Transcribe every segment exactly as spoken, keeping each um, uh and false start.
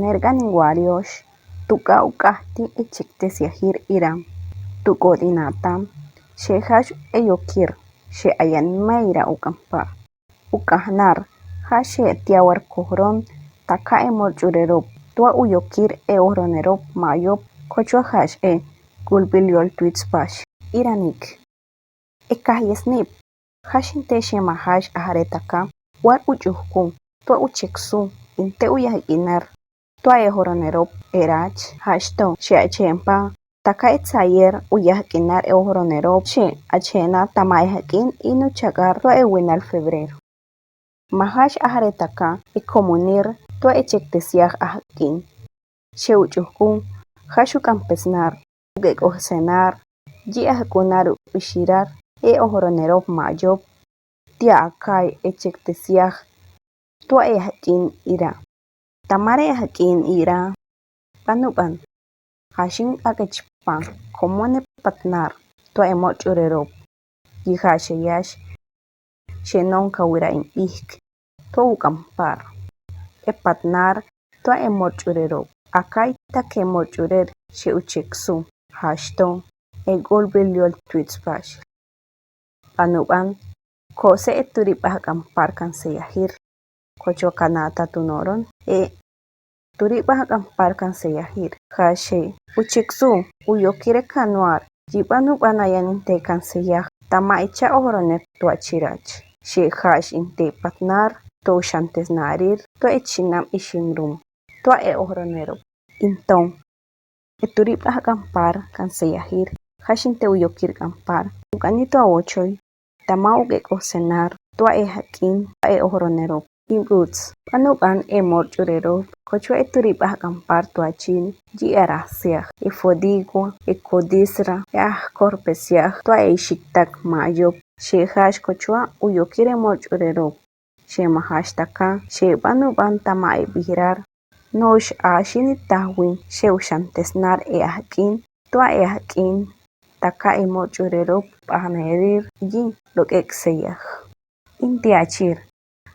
Mergan in Wariosh, tuka uk'ahti echektesyahir ira. Tukot inata, she hash eyokir, she ayan meira uk'ampar. Uk'ahnar, hash e tiawar kohron, taka e morch'urerop, tua uyokir e ohronerop mayop, kochua hash e, Gulbillol Twitspash. Iranik. E Kahiyesnip, hash inte she ma hash ahare taka, war uch'uhku, tua ucheksu, inte uyahk'inar, tua e ohronerop erach, hash to, she achempa, taka e tsayer, uyahk'inar e ohronerop, she achena tama e ahk'in, in uchak'ar, tua e winal febrero. Ma hash ahare taka, e komunir, tua echektesyah ahk'in. She uch'uhku, hash uk'ampesnar, uk'ek'ohsenar, yi ahk'unar uishirar, e ohronerop mayop, tia akay echektesyah, tua e ahk'in ira. Tamare ahk'in ira, banub'an, hashin ak'echpa, komune patnar, tua e morch'urerop, yi hasheyash, she non kawira in bihk, tua uk'ampar. E patnar, tua e morch'urerop, akay taka e morch'urer, she ucheksu, hash to, e Gulbillol Twitspash. Banub'an, kose e turib' ahk'ampar kanseyahir, kochua kanata tunoron, e turib' ahk'ampar kanseyahir, hash e, ucheksu, uyokir e kanuar, yi banub'an ayan inte kanseyah, tama echa ohroner tua chirach, she hash inte patnar, tua ushantesnarir, tua e chinam ishimrum, tua e ohronerop. Inton, e turib' ahk'ampar kanseyahir, hash inte uyokir k'ampar, uk'ani tua wochoy, tama uk'ek'ohsenar, tua e ahk'in, tua e ohronerop, in b'uts, banub'an e morch'urerop, kochua e turib' ahk'ampar tua chin, yi arahsyah, e fodigua, e kodisra, e ahkorpesyah, tua e ishiktak mayop, she hash kochua, uyokir e morch'urerop. She ma hash taka, she banub'an tama e bihrar, nosh ashin itahwin, she ushantesnar e ahk'in, tua e ahk'in, taka e morch'urerop, b'ahnerir, yi lok'ek'seyah. In tiachir,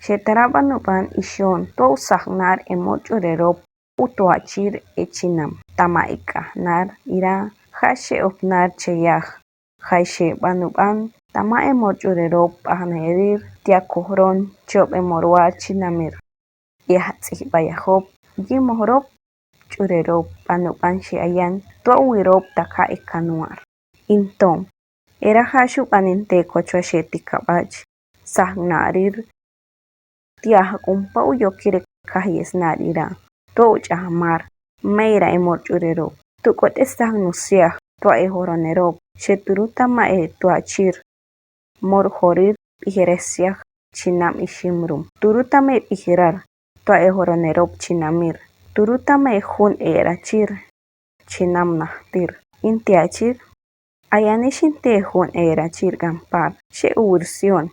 she tara banub'an ishon, tua usahnar e morch'urerop, utuachir e chinam, tama ik'ahnar ira, hash e opnar cheyah, hash e banub'an, tama e morch'urerop b'ahnerir, tia kohron, chob e morwar chinamir. E ahtz'ihbayahop, yi mohrob ch'urerop, banub'an she ayan, tua uwirop taka e kanuar. Inton, era hash ub'an inte kochua she tikab'ach, sahnarir, tia hak'umpa uyokir e kahiyesnar ira, tua uch'ahmar, meira e morch'urerop, tukot e sahnusyah, tua e ohronerop, she turu tama e tuachir, morjorir, b'ihresyah, chinam ishimrum, turu tama e b'ihrar, tua e ohronerop chinamir, turu tama e jun erachir, chinam nahtir. In tiachir, ayanish inte jun erachir k'ampar, she uwirsyon,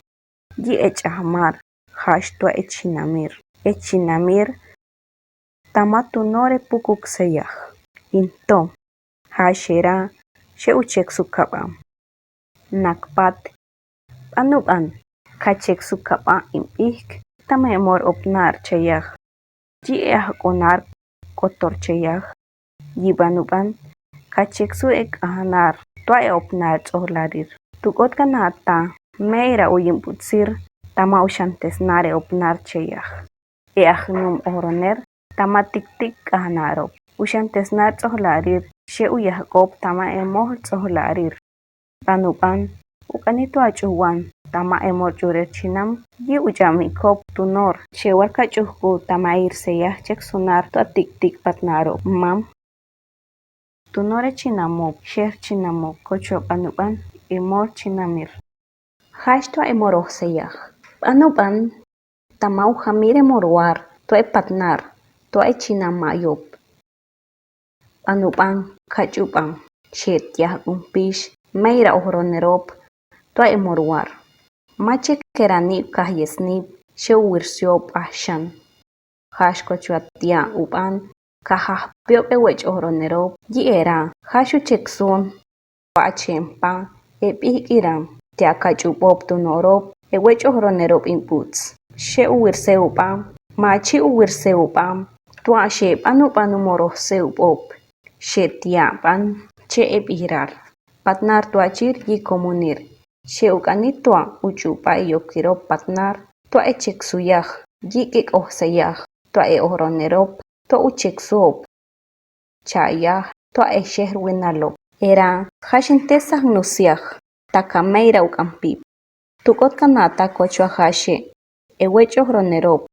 yi ech'ahmar, hash tua e chinamir. E chinamir, tama tunor e pukukseyah. Inton, hash era, she ucheksu kab'am. Nakpat, banub'an, ka cheksu kab'a in b'ihk, tama e mor opnar cheyah, yi e ahk'unar k'otor cheyah, yi banub'an, ka cheksu e k'ahnar, tua e opnar ch'ojlarir. Tukot kanata, meira uyin b'utsir, tama ushantesnar e opnar cheyah. E ajnum ohroner, tama tiktik k'ahnarop. Ushantesnar ch'ojlarir, she uyahk'op tama e mor ch'ojlarir. Banub'an, uk'ani tua ach'uwan, tama e morch'urer chinam, yi uch'amikop tunor, she wark ach'uku tama irseyah cheksunar tua tiktik patnarop, mam. Tunor e chinamop, sher chinamop, kochua banub'an, e mor chinamir. Hash tua e mor ohseyah. Banub'an, tama ujamir e morwar, tua e patnar, tua e chinam mayop. Banub'an, kach'ub'an, she tia hak'umpish, meira ohronerop, tua e morwar. Ma chekera nip kahiyesnip, she uwirsyop ahshan. Hash kochua tia ub'an, ka hahpiop e wech ohronerop, yi era, hash ucheksun, tua achempa, e b'ihk iram, tia kach'ub'op tunorop, e wech ohronerop in b'uts. She uwirse ub'an, ma chi uwirse ub'an, Tua' xe b'anub'an umorojse up'op, xe tia' b'an che ep'irar. Patnar tua' chir yi komunir, xe uk'ani tua' uch'u' b'ay yokirop patnar tua' e cheksuyaj, yi k'ek'ojseyaj tua' e ojronerop, tua' ucheksuop, cha'ayaj tua' e xerwinalop. Era jaxin te sajnusyaj, taka meyra uk'ampip. Tukot kanata kochwa jaxe, e wech' ojronerop,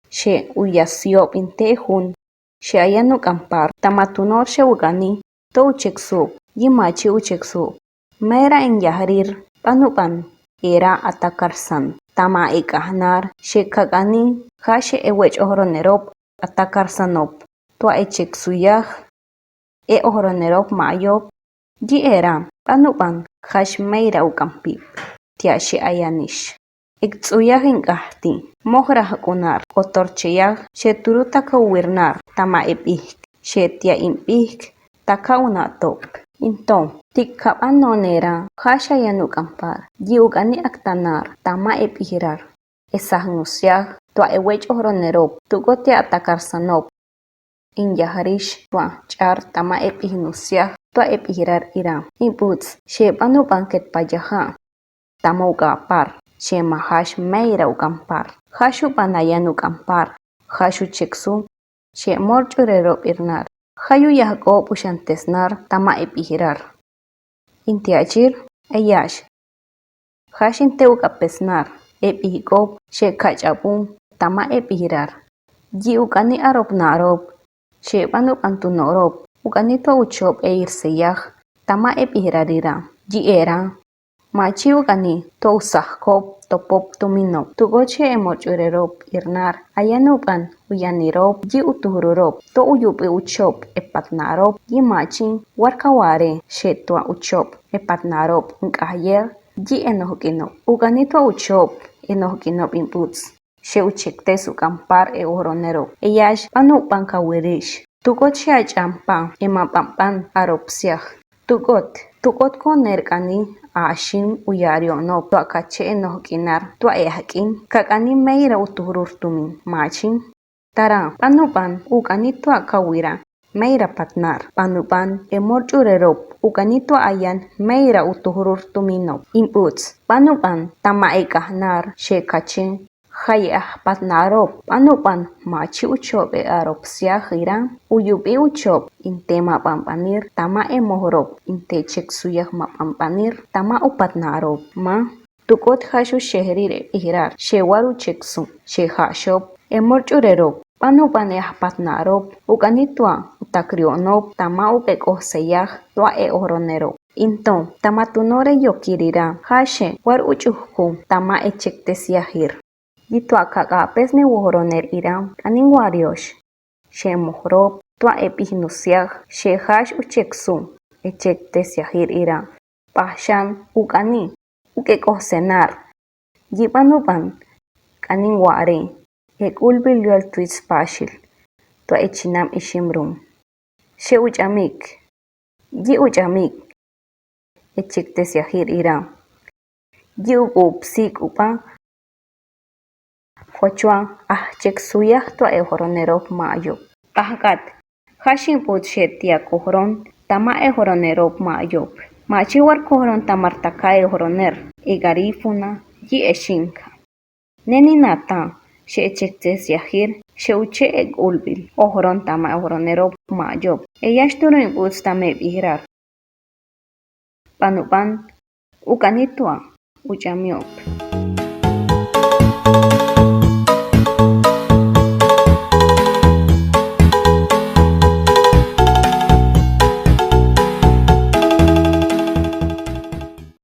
xe uyasiob in te jun, xe ayan uk'ampar, tama tunor xe uk'ani, to ucheksuob, yi machi ucheksuob. Meyra in yajrir, b'anub'an, era atakarsan, tama ek'ajnar, xe kak'ani, jaxe e wech' ojronerop, atakarsanop, tua' e cheksuyaj, e ojronerop ma'yob, yi era, b'anub'an, jax meyra uk'ampip, tia' xe ayanix. Ekts'uyaj in k'ajti, moj rajk'unar, k'otorcheyaj, xe turu' takawirnar, tama ep'ijk, xe tia' in p'ijk, taka una'top. Into, tik kab'an nonera, jax ayan uk'ampar, yi uk'ani aktanar, tama ep'ijrar. E sajnusyaj, tua' e wech' ojronerop, tukot tia' atakarsanop. In yajrix tua' ch'ar tama ep'ijnusyaj, tua' ep'ijrar ira. In p'uts, xe b'anub'an ketpayaja'. Tama uk'apar, xe ma jax meyra uk'ampar. Jax ub'an ayan uk'ampar, jax ucheksu, xe morch'urerop irnar. Jayuyajk'op uxantesnar, tama ep'ijrar. In tiachir, eyax. Jaxin te uk'apesnar, ep'ijk'op, xe kach'ab'u, tama ep'ijrar. Yi uk'ani aropnarop, xe b'anub'an tunorop, uk'ani tua' uchob e irseyaj, tama ep'ijrar ira. Yi era, machi uk'ani, tua' usajkop, topop tuminop. Tukot xe e morch'urerop irnar, ayan ub'an, uyanirop, yi utujrurop, tua' uyup'i uchob, e patnarop, yi machi, warka ware, xe tua' uchob, e patnarop, ink'ajyel, yi enojk'inop. Uk'ani tua' uchob, enojk'inop in p'uts. Xe uchektes uk'ampar e ojronerop. Eyax b'anub'an kawirix. Tukot xe ach'ampan, e map'anp'an aropsyaj. Tukot, tukot koner k'ani, axim uyarionop, tua' kache enojk'inar, tua' e ajk'in, kak'ani meyra utujrur tumin, machi. Tara, b'anub'an, uk'ani tua' kawira, meyra patnar, b'anub'an, e morch'urerop, uk'ani tua' ayan, meyra utujrur tuminop, in p'uts, b'anub'an, tama ek'ajnar, xe kache, jayaj patnarop, b'anub'an, machi uchob e aropsyaj ira, uyup'i uchob, in te map'anp'anir, tama e mojrop, in te cheksuyaj map'anp'anir, tama upatnarop, ma. Tukot jax uxejerir ep'ijrar, xe war ucheksu, xe ja'xop, e morch'urerop, b'anub'an e ajpatnarop, uk'ani tua' utakrionop, tama uk'ek'ojseyaj, tua' e ojronerop. Into, tama tunor e yokir ira, jaxe, war uch'ujku, tama echektesyajir. Yi tua' kak'apesne wojroner ira, k'anin wariox. Xe mojrop, tua' ep'ijnusyaj, xe jax ucheksu, echektesyajir ira. Pajxan, uk'ani, uk'ek'ojsenar. Yi b'anub'an, k'anin ware, e k'ulbil yol twitspashil, tua' e chinam Iximrum. Xe uch'amik, yi uch'amik, echektesyajir ira. Yi uk'up sik'upa, kochwa, ajcheksuyaj tua' e ojronerop ma'yop. Pajk'at, jaxin p'uts xe tia' kojron, tama e ojronerop ma'yop. Machi war kojron tamar taka e ojroner, e garifuna, yi e xinka. Neni nata, xe echektesyajir, xe uche e k'ulbil, ojron tama e ojronerop ma'yop. Eyax turu' in p'uts tama ep'ijrar. B'anub'an, uk'ani tua', uch'amiop.